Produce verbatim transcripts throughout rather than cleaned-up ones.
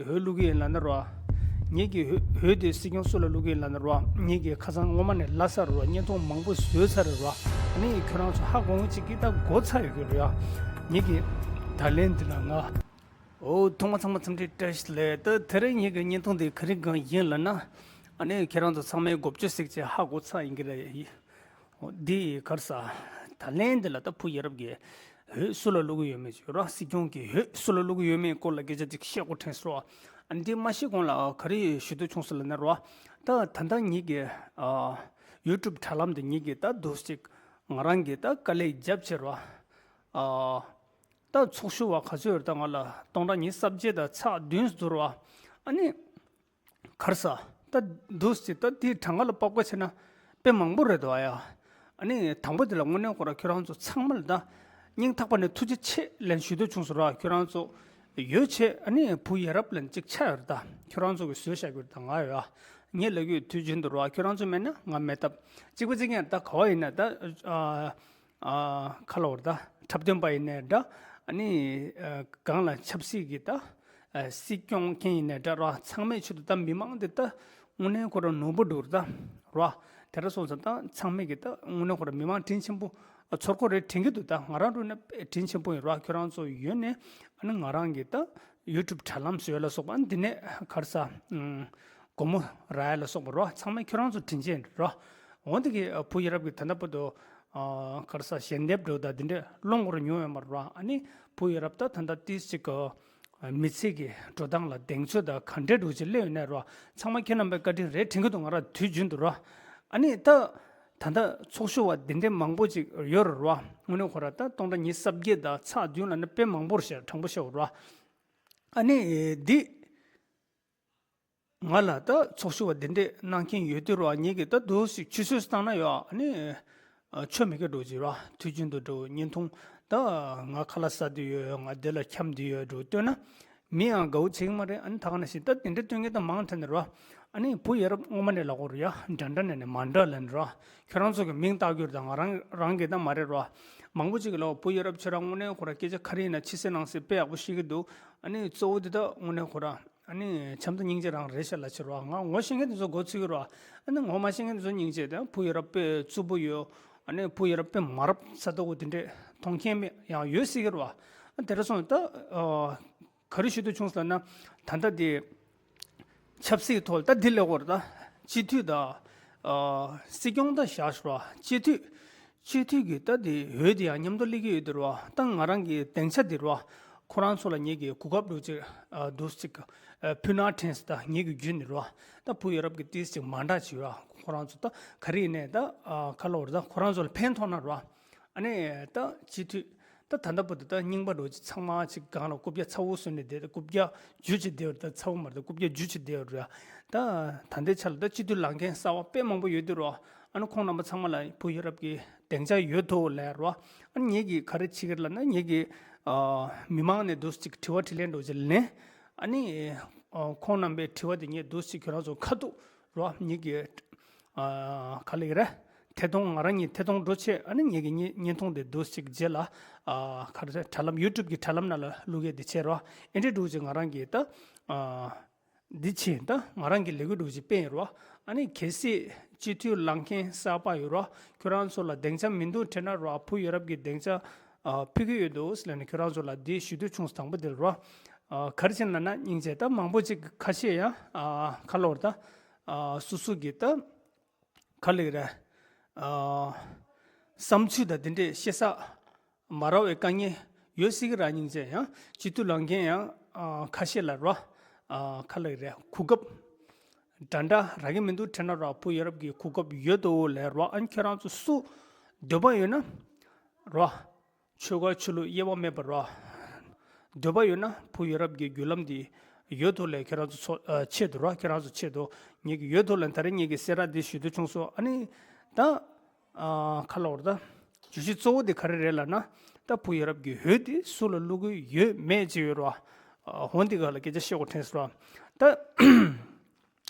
འོས་བླུག་གི་ཡིན་ལབ་ན་རོ། ངེད་ཀྱི་འོས་འོས་དེ་སྲིད་སྐྱོང་སུ་ལ་བླུག་གི་ཡིན་ལབ་ན་རོ། ངེད་ཀྱིས་ཁ་སང་སྔོན་མ་ནས་ལབ་ཚར་རོ། བརྙན་ཐུང་མང་པོ་བཟོས་ཚར་རེད་རོ། ཨ་ནི་ཁྱོད་རང་ཚོ་ཧ་གོ་གི་ཅིག་གིས་ད་གོ་ཚར་ཡོད་ཀྱི་རེད་ཡ། ངེད་ཀྱི་ད་ལན་འདི་ལ་ང་། འོ་ཐོག་མ་ཚང་མ་འཚམས་འདྲི་བཀྲ་ཤིས་བདེ་ལེགས། ད་དེ་རིང་ངེད་ཀྱི་བརྙན་ཐུང་འདི་ག་རེ་སྒང་ཡིན་ལབ་ན། ཨ་ནི་ཁྱེད་རང་ཚོ་ཚང་མས་མགོ་བཅུ་ཟིག་ཅིག་ཧ་གོ་ཚར་ཡིན་གྱི་རེད། འོ་འདི་ག་རེ་ཟ། ད་ལན་འདི་ལ་ད་བུ་ཡ་རབས་ཀྱི་འོས་སུ་ལ་བླུག་གི་ཡོད་མེད་ཅིག་རོ། སྲིད་སྐྱོང་གི་འོས་སུ་ལ་བླུག་གི་ཡོད་མེད་སྐོར་ལ་སྐད་ཆ་ཅིག་བཤད་དགོས་དྲན་སོང་། ཨ་འདི་མ་ཤེས་གོང་ལ་ག་རེ་ཞུ་འདོད་བྱུང་སོང་ལབ་ན་རོ། ད་ད་ལྟ་ངེད་ཀྱི་ཨ་ཡུ་ཊུབ་དྲ་ལམ་འདི་ངེད་ཀྱི་ད་འདུག་ཅིག་ང་རང་གི་ད་དཀའ་ལས་རྒྱབ་བྱས་རོ། ཨ་ད་ཚོགས་ཞུགས་པ་ག་ཚོད་ཡོད་རེད། ད་ང་ལ་སྟོང་ཕྲག་ཉི་ཤུ་རྩ་བརྒྱད་དང་ཚེག་བདུན་ཟེར་རོ། ཨ་ནི། ག་རེ་ཟ། ད་འདུག་སེ་ད་དེའི་གྲངས་ཀ་ལ་དཔག་པ་བྱས་ན་དཔེ་མང་པོ་རེད་འདུག་ཨ་ཡ། ཨ་ནི་དང་པོ་དེ་ལ་དངོས་གནས་ཁོ་ར་ཁྱོད་རང་ཚོ་ཚང་མ་ལ་ད་སྙིང་ཐག་པ་ནས་ཐུགས་རྗེ་ཆེ་ལན་ཞུ་འདོད་བྱུང་སོང་ར། ཁྱོད་རང་ཚོ་ཡོད་ཆེ་ཨ་ནི་བུ་ཡ་རབས་ལན་གཅིག་ཆགས་ཡོད་རེད། ད་ཁྱོད་རང་ཚོ་གིས་བཟོས་བཞག་གི་རེད། ད་ང་ཡོད་ཨ། ངས་ལབ་གི་ཡོད། དུས་རྒྱུན་དུ་ར་ཁྱོད་རང་ཚོ་མེད་ན་ང་མེད་སྟབས་གཅིག་པ་གཅིག་རྐྱང་། ད་ག་བ་ཡིན་ན་ད་ཨ། ཨ་ཁ་ལོ་བར་ད་འཁྲབ་སྟོན་པ་ཡིན་ནའི་འདྲ། ཨ་ནི་ཨ་གང་ལ་ཆབ་སྲིད་ཀྱི་ད་ཨ་སྲིད་སྐྱོང་མཁན་ཡིན་ནའི་འདྲ་ར། ཚང་མའི་ཆེད་དུ་ད་མི་མང་འདི་ད་དངོས་གནས་ཁོ་ར་ནོར་བུ་འདུག་ད་ར། དེ་འདྲ་སོང་ཙང་ད་ཚང་མས་ཀྱི་ད་དངོས་གནས་ཁོ་ར་མི་མང་དྲིན་ཆེན་པོ་ཚོར་གོ་རེད་དྲན་གྱི་འདུག་ད་ང་རང་འགྲོ་ན་དཔེ་དྲིན་ཆེན་པོ་ཡིན་ར། ཁྱོད་རང་ཚོ་ཡོད་ནས་ཨ་ནི་ང་རང་གི་ད་ཡུ་ཊུབ་དྲ་ལམ་བཟོས་ལ་སོགས་པ་འདི་ནས་ག་རེ་ཟ། སྒོར་མོ་རག་ཡ་ལ་སོགས་པ་རོ། ཚང་མས་ཁྱོད་རང་ཚོ་དྲིན་ཆེན་རོ། འོན་ཏེ་གི་བུ་ཡ་རབས་ཀྱི་ད་ལྟ་བར་དུ་ཨ་ག་རེ་ཟ་ཞལ་འདེབས་འགྲོ་ད་འདི་འདྲས་སློང་དགོས་རུ་མྱོང་ཡོད་མ་རེད་རོ། ཨ་ནི་བུ་ཡ་རབས་ད་ད་ལྟ་ཏིས་ཅིག་གི་མི་ཚེ་གི་འགྲོ་སྟངས་ལ་གདེང་ཚོད་དང་ག་འདྲས་འགྲོ་ཅིག་སླེབས་ཡོད་ནས་རོ། ཚང་མ་ཁྱེད་རྣམ་པའི་བཀའ་དྲིན་རེད་དྲན་གི་འདུག་ང་རང་དུས་རྒྱུན་དུ་རོ། ཨ་ནི་ད་ད་ལྟ་ཚོགས་ཞུགས་པ་འདི་འདྲས་མང་པོ་ཅིག་ཡོད་རེད་རོ། དངོས་གནས་ཁོ་ར་ད་སྟོང་ཕྲག་ཉི་ཤུ་རྩ་བརྒྱད་དང་ཚེག་བདུན་ལབ་ན་དཔེ་མང་པོ་རེད་ཤག་དྲང་པོ་བཤད་རོ། ཨ་ནི་འདི། ང་ལ་ད་ཚོགས་ཞུགས་པ་འདི་འདྲས་གནང་མཁན་ཡོད་དུས་རོ། ངེད་ཀྱིས་ད་འདུག་སེ་ཆུད་ཟོས་བཏང་ན་ཡོ། ཨ་ནི་ཆོ་མེད་ཀི་འགྲོ་གི་རོ། དུས་རྒྱུན་དུ་འགྲོ་བརྙན་ཐུང་ད་ང་ཁ་ལག་ཟ་དུས་ཡོད། ང་འདི་ལ་འཁྱམ་དུས་ཡོད་འགྲོ་སྟོན་ན་མི་ཡང་དགའ་བོ་བྱེད་ཀྱི་མ་རེད། ཨ་ནི་ད་ག་ནང་བཞིན་ད་འདི་འདྲས་སྟོན་མཁན་ད་མང་དྲགས་ནས་རོ། ཨ་ནི་བུ་ཡ་རབས་སྔོན་མ་ནས་ལབ་དགོས་རེད་ཡ། འདྲ་འདྲ་ནས་ནས་མ་འདྲ་ལབ་ནས་རོ། ཁྱོད་རང་ཚོ་གི་མིང་བཏགས་རྒྱུ་རེད། ད་ང་རང་རང་གི་ད་མ་རེད་རོ། མང་པོ་ཅིག་གིས་ལབ་བུ་ཡ་རབས་ཁྱོད་རང་དངོས་གནས་ཁོ་ར་སྐད་ཆ་ག་རེ་ཡིན་ན་ཕྱི་གསལ་ནང་གསལ་དཔེ་ཡག་པོ་བཤད་ཀྱི་འདུག་ཨ་ནི་གཙོ་བོ་འདི་ད་དངོས་གནས་ཁོ་ར་ཨ་ནི་འཆམ་མཐུན་སྙིང་རྗེ་རང་རེད་ཤག་ལབ་ཕྱིར་རོ། ང་ངོ་ཤེས་མཁན་དེ་ཚོ་མགོ་ཚོས་ཀྱི་རོ། ཨ་ནི་ངོ་མ་ཤེས་མཁན་དེ་ཚོ་སྙིང་རྗེ། ད་བུ་ཡ་རབས་དཔེ་རྩུབ་པོ་ཡོད། ཨ་ནི་བུ་ཡ་རབས་དཔེ་མ་རབས་ས་ཐོག་གོ་དེ་འདྲས་མཐོང་མཁན་མེད། ཡང་ཡོད་སྲིད་ཀྱི་རོ། ཨ་དེ་འདྲ་སོང་ད་ཨ་ག་རེ་ཞུ་འདོད་བྱུང་ཟེར་ན། ད་ལྟ་དེ་ཆབ་སྲིད་ཐོག་ལ་ད་དེ་ལས་སྐོར་ད་སྤྱི་འཐུས་དང་ཨ་སྲིད་སྐྱོང་ད་བཞག་ཤོག་རོ། སྤྱི་འཐུས་སྤྱི་འཐུས་ཀྱི་ད་དེ་འོས་དེ་ཡང་མཉམ་དུ་སླེབས་ཀྱི་ཡོད་དེ་རོ། ད་ང་རང་གི་སྡིངས་ཆ་དེ་རོ། ཁོ་རང་ཚོ་ལ་ངེད་ཀྱིས་གོ་སྐབས་འདྲ་ཅིག་ཨ་འདུག་ཅིག་ཨ་ཕུལ་ན་དྲན་སོང་། ད་ངེད་ཀྱི་བརྒྱུད་ནས་རོ། ད་བུ་ཡ་རབས་ཀྱི་ཏིས་ཅིག་མ་འདྲ་ཅིག་རོ། ཁོ་རང་ཚོ་ད་ག་རེ་ཡིན་ནའི་ད་ཨ་ཁ་ལོ་རེ་ད་ཁོ་རང་ཚོ་ལ་ཕན་ཐོགས་ན་རོ། ཨ་ནི་ད་སྤྱི་འཐུས་ད་ད་ལྟ་བར་དུ་ད་རྙིང་པ་འདྲ་ཅིག་ཚང་མ་ཅིག་སྒང་ལ་རྐུབ་བཀྱག་ཚ་བོ་བཟོས་ནས་བསྡད། ད་རྐུབ་བཀྱག་རྒྱུ་ཅིག་བསྡད་ཡོད་རེད། ད་ཚ་བོ་མ་རེད། ད་རྐུབ་བཀྱག་རྒྱུ་ཅིག་བསྡད་ཡོད་རེད། ད་ད་ལྟའི་ཆ་ལ་ད་སྤྱི་འཐུས་ལངས་མཁན་གསར་པ་དཔེ་མང་པོ་ཡོད་དུས་རོ། ཨ་ནི་ཁོང་རྣམ་པ་ཚང་མ་ལ་བུ་ཡ་རབས་ཀྱི་སྡིངས་ཆ་ཡོད་དོ་ལབ་རོ། ཨ་ནི་ངེད་ཀྱིས་ག་རེ་བྱེད་ཀྱི་རེད་ལབ་ན། ངེད་ཀྱིས་ཨ་མི་མང་ནས་འདུག་ཅིག་དྲི་བ་དྲིས་ལན་འདྲ་ཅིག་ལེན། ཨ་ནི་ཨ་ཁོང་རྣམ་པའི་དྲི་བ་དེ་ངས་འདུག་ཅིག་ཁྱོད་རང་ཚོ་ཁ་ཐུག་རོ། ངེད་ཀྱིས་ཨ་ག་ལབ་ཀྱི་རེད། ཐད་གཏོང་ང་རང་གཉིས་ཐད་གཏོང་འགྲོ་ཆེད། ཨ་ནི་ངེད་ཀྱི་བརྙན་བརྙན་ཐུང་དེ་འདུག་ཅིག་རྗེས་ལ་ཨ་ག་རེ་དྲ་ལམ་ཡུ་ཊུབ་ཀྱི་དྲ་ལམ་ནང་ལ་བླུག་ཡས་དེ་བྱས་རོ། ཨེ་འདྲས་འདྲ་ཅིག་ང་རང་གིས་ད་ཨ་འདི་བྱས། ད་ང་རང་གི་ལས་འགུལ་འདྲ་ཅིག་སྤེལ་ཡིན་རོ། ཨ་ནི་གལ་སྲིད་སྤྱི་འཐུས་ལངས་མཁན་གསར་པ་ཡོད་རོ། ཁྱོད་རང་ཚོ་ལ་སྡིངས་ཆ་མི་འདུག་དྲན་ན་རོ། བུ་ཡ་རབས་ཀྱི་སྡིངས་ཆ་ཨ་ཕུལ་གྱི་ཡོད་འདུག་ཟེར་ལབ་ནས་ཁྱོད་རང་ཚོ་ལ་འདི་ཞུ་འདོད་བྱུང་སོང་། དང་པོ་དེ་རོ། ཨ་ག་རེ་བྱས་ན་ན་སྙིང་རྗེ་ད་མང་པོ་ཅིག་ཁ་ཤས་ཡང་ཨ་ཁ་ལོ་བར་ད་ཨ་སོ་སོ་གི་ད་ག་ལབ་ཀྱི་རེད། ཨ་བསམ་ཚུལ་དང་དེ་འདྲས་བཤད་ས་མ་རག་པའི་དཀའ་ངལ་ཡོད་སྲིད་ཀྱི་རེད། སྙིང་རྗེ། ཡང་སྤྱི་འཐུས་ལངས་མཁན་ཡང་ཨ་ཁ་ཤས་ལ་རོ། ཨ་ག་ལབ་ཀྱི་རེད། གོ་སྐབས་འདྲ་འདྲ་རག་གི་མི་འདུག་དྲན་ན་རོ། བུ་ཡ་རབས་ཀྱི་གོ་སྐབས་ཡོད་དོ་ལབ་རོ། ཨ་ནི་ཁྱོད་རང་ཚོ་སུ་འདོད་པ་ཡོད་ན་རོ། ཆོལ་ཁ་ཆོས་ལུགས་དབྱེ་བ་མེད་པར་འདོད་པ་ཡོད་ན་བུ་ཡ་རབས་ཀྱི་བརྒྱུད་ལམ་འདི་ཡོད་དོ་ལབ། ཁྱེད་རང་ཚོ་ཚོ་ཨ་ཆེད་དུ་རོ། ཁྱེད་རང་ཚོ་ཆེད་དུ་ངེད་ཀྱི་ཡོད་དོ་ལབ། ད་རེས་ངེད་ཀྱི་གསལ་བསྒྲགས་འདི་ཞུ་འདོད་བྱུང་སོང་། ཨ་ནི་ད་ཨ་ཁ་ལོ་བར་ད་བརྗོད་གཞི་གཙོ་བོ་འདི་ག་རེ་རེད་ལབ་ན། ད་བུ་ཡ་རབས་ཀྱི་འོས་འདི་སུ་ལ་བླུག་གི་ཡོད་མེད་ཅིག་ཡོད་རོ། ཨ་འོ་འདི་ག་ལ་སྐད་ཆ་བཤད་དགོས་དྲན་སོང་རོ། ད།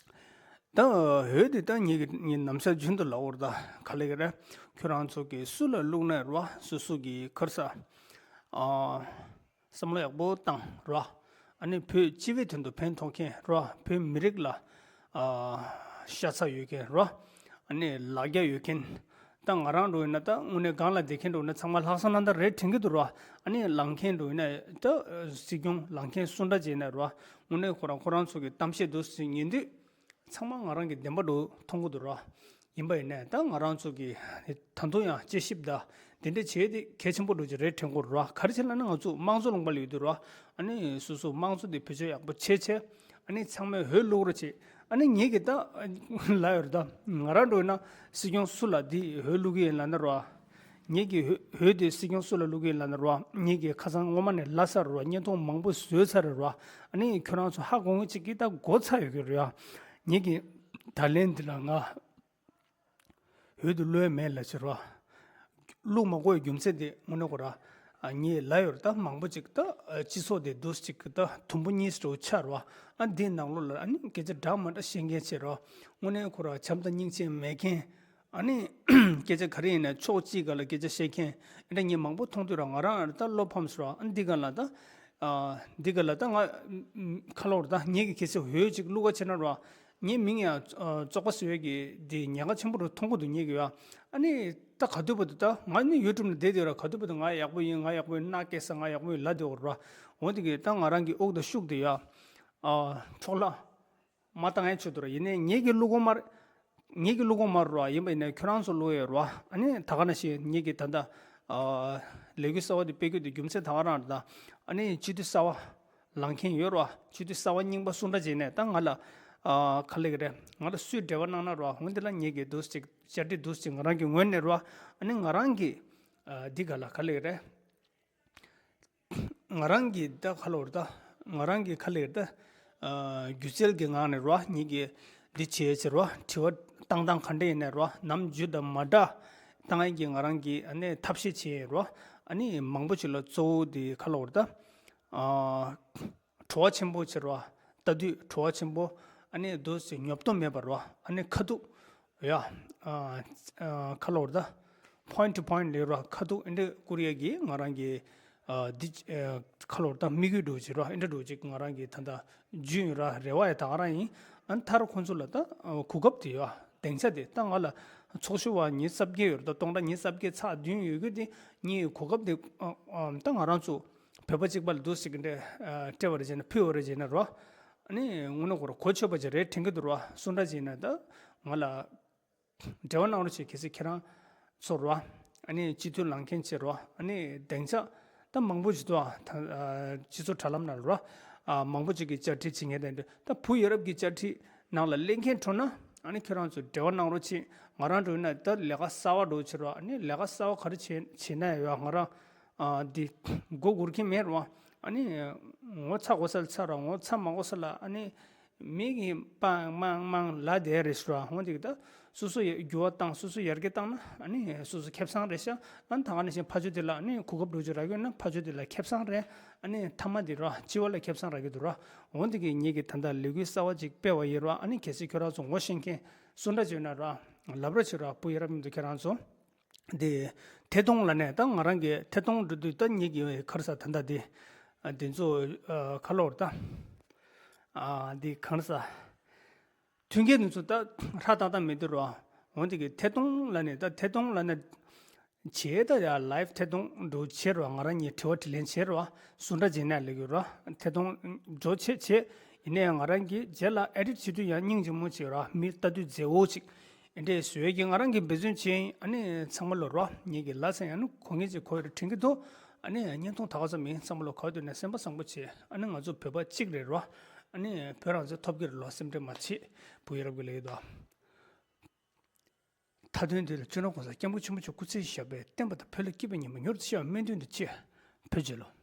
ད་འོས་དེ་ད་ངེད་ཀྱི་ངས་ནམ་ཞག་རྒྱུན་དུ་ལབ་པ་རེད། ད་ག་ལབ་ཀྱི་རེད། ཁྱོད་རང་ཚོ་གིས་སུ་ལ་བླུག་ན་རེད་བ། སོ་སོ་གི་ག་རེ་ཟ། ཨ་བསམ་བློ་ཡག་པོ་བཏང་རེད་བ། ཨ་ནི་བོད་སྤྱི་པའི་དོན་དུ་ཕན་ཐོགས་མཁན་རོ། བོད་མི་རིགས་ལ་ཨ་ཤ་ཚ་ཡོད་མཁན་རོ། ཨ་ནི་ལ་རྒྱ་ཡོད་མཁན། ད་ང་རང་འགྲོ་ཡིན་ན་ད་དངོས་གནས་སྒང་ལ་བསྡད་མཁན་འགྲོ་ཡིན་ན་ཚང་མ་ལྷག་བསམ་རྣམ་དག་རེད་དྲན་གྱི་འདུག་རོ། ཨ་ནི་ལངས་མཁན་འགྲོ་ཡིན་ན་ད་སྲིད་སྐྱོང་ལངས་མཁན་སུ་འདྲ་ཅིག་ཡིན་ན་རོ། དངོས་གནས་ཁོ་རང་ཁོ་རང་ཚོ་གི་གཏམ་བཤད་འདུག་ཟེར་ཉན་དུས། ཚང་མ་ང་རང་གི་བདེན་པ་འདྲ་མཐོང་གི་འདུག་ར། ཡིན་པ་ཡིན་ནའི་ད་ང་རང་ཚོ་གི་ད་དུང་ཡང་དཔྱད་ཞིབ་དང་དེ་འདྲ་བྱས་ཏེ་གལ་ཆེན་པོ་འདྲ་ཅིག་རེད་དྲན་གྱི་ར། ག་རེ་བྱས་ན་ནི་ང་ཚོ་དམངས་གཙོ་ལུང་པ་ལ་ཡོད་དུས་ར། ཨ་ནི་སོ་སོ་དམངས་གཙོ་དེ་བེད་སྤྱོད་ཡག་པོ་བྱས་བྱས། ཨ་ནི་ཚང་མས་འོས་བླུག་རོགས་བྱེད། ཨ་ནི་ངེད་ཀྱི་ད་ལབ་ཡོད་རེད། ད་ང་རང་འགྲོ་ཡིན་ན་སྲིད་སྐྱོང་སུ་ལ་འདི་འོས་བླུག་གི་ཡིན་ལབ་ན་ར། ངེད་ཀྱི་འོས་འོས་དེ་སྲིད་སྐྱོང་སུ་ལ་བླུག་གི་ཡིན་ལབ་ན་ར། ངེད་ཀྱི་ཁ་སང་སྔོན་མ་ནས་ལབ་ཚར་ར། བརྙན་ཐུང་མང་པོ་བཟོས་ཚར་ར། ཨ་ནི་ཁྱོད་རང་ཚོ་ཧ་གོ་མཁན་ཅིག་གིས་ད་གོ་ཚར་ཡོད་ཀྱི་རེད་ཡ། ངེད་ཀྱི་ད་ལན་འདི་ལ་ང་འོས་དེ་བླུག་ཡ་མེད་ལབ་ཕྱིར་ར། བླུག་མ་དགོས་རྒྱུ་མཚན་དེ་དངོས་གནས་ཁོ་ར། ཨ་ངས་ལབ་ཡོད་རེད། ད་མང་པོ་ཅིག་ད་སྤྱི་ཚོགས་དེ་འདུག་ཅིག་ད་དུམ་བུ་གཉིས་འགྲོ་ཆགས་ར། ཨ་འདིའི་ནང་ལོགས་ལ་ཨ་ནི་སྐད་ཆ་འདྲ་མི་འདྲ་བཤད་མཁན་བྱེད་ར། དངོས་གནས་ཁོ་ར་བྱམས་དང་སྙིང་རྗེ་མེད་མཁན། ཨ་ནི་སྐད་ཆ་ག་རེ་ཡིན་ན་ཕྱོགས་གཅིག་ག་ལ་སྐད་ཆ་བཤད་མཁན་ཨེ་འདྲ་ངས་མང་པོ་མཐོང་དུས་ར། ང་རང་ཨ་ད་བློ་ཕམ་སོང་ར། ཨ་འདི་ག་ལ་ད་ཨ་འདི་ག་ལ་ད་ང་ཁ་ལོ་ར་ད་ངེད་ཀྱི་གལ་སྲིད་འོས་ཅིག་བླུག་ག་བྱེད་ན་ར། ངའི་མིང་ཡང་ཨ་བཙོག་པ་བཟོ་ཡས་ཀྱི་འདི་ཉེན་ཁ་ཆེན་པོ་རུ་མཐོང་གི་འདུག་ངེད་ཀྱི་ཡ། ཨ་ནི་ད་ག་དུས་བར་དུ་ད་ང་ནི་ཡུ་ཊུབ་ནང་བསྡད་དུས་ར། ག་དུས་བར་དུ་ང་ཡག་པོ་ཡིན། ང་ཡག་པོ་ཡིན། མནའ་སྐྱེལ་ས་ང་ཡག་པོ་ཡིན་ལབ་བསྡད་ཡོད་ར། འོ་འདི་གི་ད་ང་རང་གི་དབུགས་དང་ཤུགས་དེ་ཡ་ཨ་འཕྲོ་བརླག་མ་བཏང་ཡ་ཆེད་དུ་ར། ཡིན་ནའི་ངེད་ཀྱི་བླུག་གོ་མ་རེད། ངེད་ཀྱི་བླུག་གོ་མ་རེད་ར། ཡིན་པ་ཡིན་ནའི་ཁྱོད་རང་ཚོ་བླུག་ཡོད་ར། ཨ་ནི་ད་ག་ནང་བཞིན་ངེད་ཀྱི་ད་ལྟ་ཨ་ལས་འགུལ་གསར་བ་དེ་སྤེལ་རྒྱུ་དེ་རྒྱུ་མཚན་ད་ག་རང་རེད། ད་ཨ་ནི་སྤྱི་འཐུས་གསར་བ་ལངས་མཁན་ཡོད་ར། སྤྱི་འཐུས་གསར་བ་རྙིང་པ་སུ་འདྲ་བྱས་ནས་ད་ང་ལ་ཨ་ག་ལབ་ཀྱི་རེད། ང་ལ་སུས་འབྲེལ་བ་གནང་ན་ར། འོ་འདི་ལ་ངེད་ཀྱི་འདུག་ཅིག་བཅར་འདྲི་འདུག་ཅིག་ང་རང་གི་ངོས་ནས་ར། ཨ་ནི་ང་རང་གི་ཨ་འདི་ག་ལ་ག་ལབ་ཀྱི་རེད། ང་རང་གི་ད་ཁ་ལོ་ར་ད། ང་རང་གི་ཁ་ལོ་ར་ད། ཨ་སྒྱུ་རྩལ་གྱི་ངང་ནས་ར། ངེད་ཀྱི་འདི་བྱས་ཕྱིར་ར། དྲི་བ་བཏང་སྟངས་ག་འདྲ་ཡིན་ནའི་ར། ནམ་རྒྱུན་དང་མ་འདྲ་བཏང་ཡས་ཀྱི་ང་རང་གི་ཨ་ནི་ཐབས་ཤེས་བྱས་ར། ཨ་ནི་མང་པོ་ཅིག་ལ་གཙོ་བོ་འདི་ཁ་ལོ་ར་ད། ཨ་བྲོ་བ་ཆེན་པོ་ཕྱིར་ར། ལྟ་དུས་བྲོ་བ་ཆེན་པོ། ཨ་ནི་འདུག་སེ་ཉོབ་ཏོ་མེད་པར་ར། ཨ་ནི་ཁ་ཐུག་ཡ། ཨ་ཨ་ཁ་ལོ་ར་ད། point to point ལབ་ར། ཁ་ཐུག་ཨེ་འདྲ་བསྐུར་ཡས་ཀྱི་ང་རང་གི་ཨ་འདི་ཨ་ཁ་ལོ་ར་ད་དམིགས་ཡུལ་འདྲ་བོ་ཅིག་ར། ཨེ་འདྲ་འདྲ་བོ་ཅིག་ང་རང་གི་ད་ལྟ་རྒྱུས་ཡོད་ར། རེ་བ་ཡང་ད་ག་རང་ཡིན། ཨ་ནི་མཐར་ཁོང་ཚོ་ལ་ད་ཨ་གོ་སྐབས་དེ་ཡ་སྡིངས་ཆ་དེ་ད་ང་ལ་ཚོགས་ཞུགས་པ་ཉི་ཤུ་རྩ་བརྒྱད་ཡོད་ར། ད་སྟོང་ཕྲག་ཉི་ཤུ་རྩ་བརྒྱད་ཚེག་བདུན་ཡོད་རྒྱུ་དེ་ངའི་གོ་སྐབས་དེ་ཨ་ཨ་ད་ང་རང་ཚོ་བོད་པ་གཅིག་པ་ལ་འདུག་སེ་གི་འདྲ་ཨ་སྤྲད་པ་རེད་བྱས་ན། ཕུལ་བ་རེད་བྱས་ན་ར། ཨ་ནི་དངོས་གནས་ཁོ་ར་གོ་ཆོད་པ་ཅིག་རེད་དྲན་གྱི་འདུག་ར། སུ་འདྲ་བྱས་ན་ད་ང་ལ་འབྲེལ་བ་གནང་རོགས་བྱེད། གལ་སྲིད་ཁྱེད་རང་ཚོ་ར། ཨ་ནི་སྤྱི་འཐུས་ལངས་མཁན་བྱེད་ར། ཨ་ནི་སྡིངས་ཆ་ད་མང་པོ་ཞིག་འདུག་ཨ། ད་ཨ་སྤྱི་ཚོགས་དྲ་ལམ་ནང་ལ་ར། ཨ་མང་པོ་ཅིག་གིས་བཅར་འདྲི་བྱེད་མཁན་དེ་འདྲ། ད་བུ་ཡ་རབས་ཀྱི་བཅར་འདྲི་ནང་ལ་སླེབས་མཁན་འགྲོ་ན། ཨ་ནི་ཁྱེད་རང་ཚོ་འབྲེལ་བ་གནང་རོགས་བྱེད། ང་རང་འགྲོ་ན་ད་ལས་ཀ་གསར་བ་འགྲོ་བྱེད་ར། ཨ་ནི་ལས་ཀ་གསར་བ་ག་རེ་བྱེད་བྱེད་ན་ཡང་ང་རང་ཨ་འདི་མགོ་སྒུར་གྱི་མེད་ར། ཨ་ནི་ངོ་ཚ་དགོས་ས་ལ་ཚ་ར། ངོ་ཚ་མ་དགོས་ས་ལ་ཨ་ནི་མི་གིས་པང་མང་མང་ལབ་བསྡད་རེད་ཟེར་བ། འོ་འདི་གི་ད་སོ་སོ་ཡ་འགྱུར་བ་བཏང་། སོ་སོ་ཡར་རྒྱས་བཏང་ན་ཨ་ནི་སོ་སོ་ཁེ་བཟང་རེད་ཤག་ཨ་ནི་ད་ག་ནང་བཞིན་ཕ་ཆོས་དེ་ལ་ཨ་ནི་གོ་སྐབས་འགྲོ་རྒྱུ་རག་གི་ཡོད་ན་ཕ་ཆོས་དེ་ལ་ཁེ་བཟང་རེད། ཨ་ནི་མཐའ་མ་དེ་ར་སྤྱི་བ་ལ་ཁེ་བཟང་རག་གི་འདུག་ར། འོ་འདི་གི་ངེད་ཀྱི་ད་ལྟ་ལས་འགུལ་གསར་བ་ཅིག་སྤེལ་བ་ཡིན་ར། ཨ་ནི་གལ་སྲིད་ཁྱོད་རང་ཚོ་ངོ་ཤེས་མཁན་སུ་འདྲ་ཅིག་ཡོད་ན་ར་ལབ་རོགས་བྱེད་ར། བུ་ཡ་རབས་མཉམ་དུ་ཁྱེད་རང་ཚོ། འདི་ཐད་གཏོང་ལབ་ནས་ད་ང་རང་གི་ཐད་གཏོང་འགྲོ་དུས་ད་ངེད་ཀྱི་ག་རེ་ཟ་ད་ལྟ་འདི་ཨ་འདི་ཚོ་ཨ་ཁ་ལོ་ར་ད། ཨ་འདི་ག་རེ་ཟ། མཐུན་རྐྱེན་འདི་ཚོ་ད་ཧྲ་ཏག་ཏག་མི་འདུག་ར། འོ་འདི་གི་ཐད་གཏོང་ལབ་ནས་ད་ཐད་གཏོང་ལབ་ནས་བྱས་ད་ཡ་ལའིབ་ཐད་གཏོང་འགྲོ་བྱེད་ར། ང་རང་གཉིས་དྲི་བ་དྲིས་ལན་བྱེད་ར། སུ་འདྲ་བྱེད་ན་ལེགས་ཡོད་ར། ཐད་གཏོང་འགྲོ་བྱེད་བྱེད། ཡིན་ནའི་ང་རང་གིས་རྗེས་ལ་ཨེ་ཌིཊ་བྱེད་དུས་ཡང་སྙིང་རྗེ་མོ་བྱེད་ར། མི་ལྟ་དུས་མཛེས་པོ་ཅིག་ཨེ་འདྲས་བཟོས་ཀྱི་ང་རང་གིས་འབད་བརྩོན་བྱས་ཡིན། ཨ་ནི་ཚང་མ་ལོ་ར་ངེད་ཀྱི་ལ་ས་ཡང་ནི་གོ་ངེས་ཅིག་གོ་ཡོད་རེད་དྲན་གྱི་འདུག་ཨ་ནི་བརྙན་ཐུང་ད་ག་ཙམ་ཡིན། ཚང་མ་ལོ་ག་དུས་ནས་སེམས་པ་བཟང་པོ་བྱེད། ཨ་ནི་ང་ཚོ་བོད་པ་གཅིག་རེད་ར། ཨ་ནི་བོད་རང་བཙན་ཐོབ་ཀྱི་རེད་ལོ། སེམས་ཁྲལ་མ་བྱེད། བུ་ཡ་རབས་ཀྱི་ལེགས་ཡོད་དོ། མཐའ་དོན་འདི་ལ་བཙུན་ནོར་གོང་ས་སྐྱབས་མགོན་ཆེན་པོ་མཆོག་སྐུ་ཚེ་ཞབས་པད་བརྟན་པ་དང་། བོད་ལ་སྐྱིད་པའི་ཉི་མ་མྱུར་དུ་ཤར་བའི་སྨོན་འདུན་དང་བཅས། བོད་རྒྱལ་ལོ།